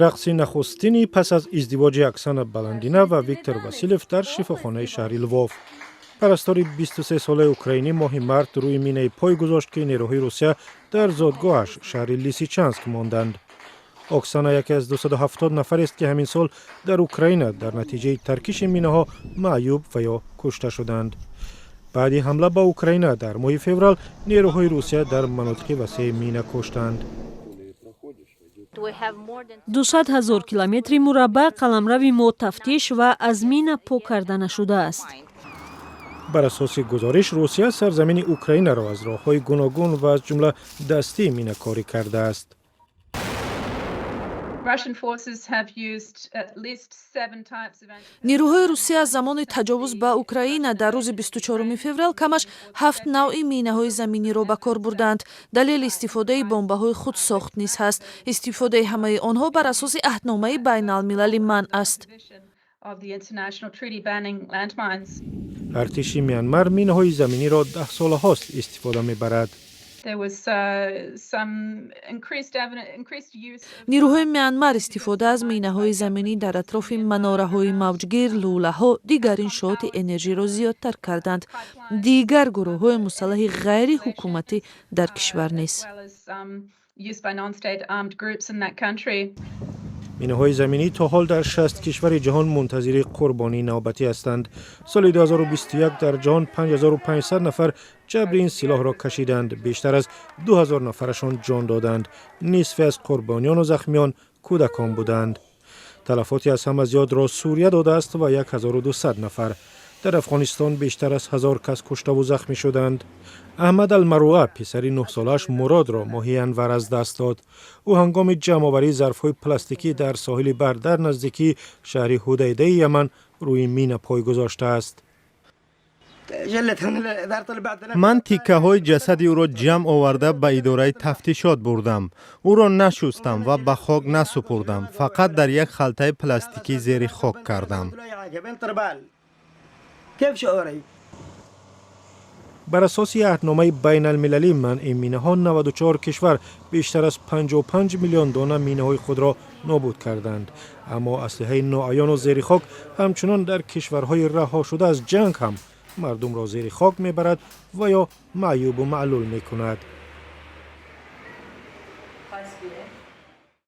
Рақси нахустини пас аз издивоҷи Оксана Баландина ва Виктор Василев дар шифохонаи шаҳри Лвов. Парастори 23-солаи украинӣ моҳи март рӯи минаи пой гузошт, ки нерӯҳои Русия дар зодгоҳаш, шаҳри Лисичанск, монданд. Оксана яке аз 270 нафарест, ки ҳамин сол дар Украина дар натиҷаи таркиши минаҳо маъюб ва ё кушта шуданд. Баъди ҳамла ба Украина дар моҳи феврал нерӯҳои Русия дар манотиқи васеи мина коштанд. 200 000 километри мураббаъ қаламрави мо тафтиш ва аз мина пок карда нашудааст. Бар асоси гузориш, Русия сарзамини Украинаро аз роҳҳои гуногун ва аз ҷумла дастӣ минакорӣ кардааст. Russian forces have used at least seven types of Нирӯҳои Русия аз замони таҷовуз ба Украина дар рӯзи 24 феврал камаш ҳафт навъи минаҳои заминиро ба кор бурдаанд. Далели истифодаи бомбаҳои худсохт низ ҳаст. Истифодаи ҳамаи онҳо бар асоси аҳдномаи байналмилалӣ манъ аст. of the international treaty banning landmines. Артиши Мянмар минаҳои заминиро даҳсолаҳост истифода мебарад. There was some increased use of Нирӯҳои Мянмар истифода аз минаҳои заминӣ дар атрофи манораҳои мавҷгир, лӯлаҳо, дигар иншооти энержиро зиёдтар карданд. Дигар гурӯҳҳои мусаллаҳи ғайриҳукуматӣ дар кишвар низ. as well as use by non-state armed groups in that country. Минаҳои заминӣ то ҳол дар 60 кишвари ҷаҳон мунтазири қурбонии навбатӣ ҳастанд. Соли 2021 дар ҷаҳон 5500 нафар ҷабри ин силоҳро кашиданд, бештар аз 2000 нафарашон ҷон доданд. Нисфе аз қурбониёну захмиён кӯдакон буданд. Талафоти аз ҳама зиёдро Сурия додааст ва 1200 нафар. Дар Афғонистон бештар аз 1000 кас куштаву захмӣ шуданд. Аҳмад Алмаруа писари 9-солааш Муродро моҳи январ аз даст дод. Ӯ ҳангоми ҷамъоварии зарфҳои пластикӣ дар соҳили баҳр дар наздикии шаҳри Ҳудайдаи Яман рӯи мина пой гузоштааст. Ман тиккаҳои ҷасади ӯро ҷамъ оварда, ба идораи тафтишот бурдам. Ӯро нашустам ва ба хок насупурдам, фақат дар як халтаи пластикӣ зери хок кардам. كيف شعوري؟ Бар асоси аҳдномаи байналмилалии манъи минаҳо, 94 кишвар бештар аз 55 миллион дона минаҳои худро нобуд карданд. Аммо аслиҳаи ноаёну зери хок ҳамчунон дар кишварҳои раҳошуда аз ҷанг ҳам мардумро зери хок мебарад ва ё маъюбу маълул мекунад.